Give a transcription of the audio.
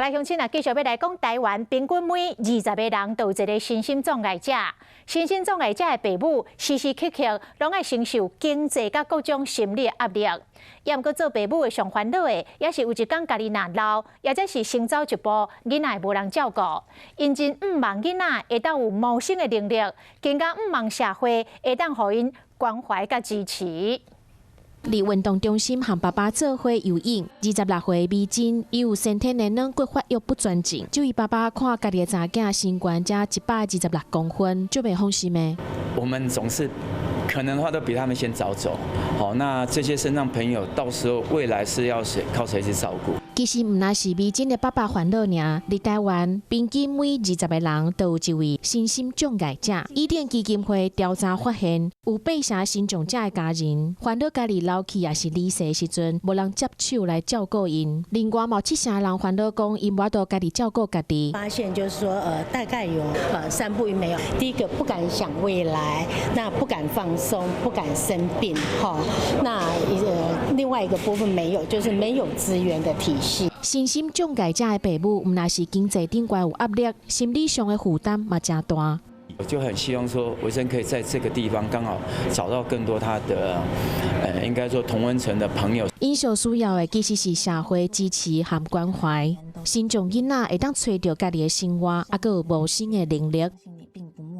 來，鄉親啊，繼續欲來講台灣，平均每20個人都有一個身心障礙者。身心障礙者的爸母時時刻刻攏愛承受經濟佮各種心理壓力。也毋過做爸母的上煩惱的，也是有一工家己若老，抑者是先走一步，囡仔會無人照顧。𪜶真向望囡仔會當有謀生的能力，更加向望社會會當予𪜶關懷佮支持。佇運動中心和爸爸做伙游泳，26歲美珍，伊有先天的軟骨發育不全症，就伊爸爸看家己的查囝身懸才126公分，足袂放心的。我們總是可能的話都比他們先早走，好，那這些身障朋友到時候未來是要誰靠誰去照顧？其實毋但是美珍的爸爸煩惱爾，佇台灣平均每20個人都有一位身心障礙者。伊甸基金會調查發現，有八成身障者的家人煩惱家己老去抑是離世的時陣，無人接手來照顧𪜶。另外，嘛有七成人煩惱講，𪜶無法度家己照顧家己。發現就是說，大概有三不沒有。第一個不敢想未來，那不敢放鬆，不敢生病，哈。那另外一個部分沒有，就是沒有資源的體系。身心障礙者的爸母，毋但是經濟頂懸有壓力，心理上的負擔嘛誠大。我就很希望說，維生可以在這個地方剛好找到更多他的，應該說同溫層的朋友。𪜶上需要的其實是社會支持和關懷。身障囡仔會當揣著家己的生活，猶閣有謀生的能力。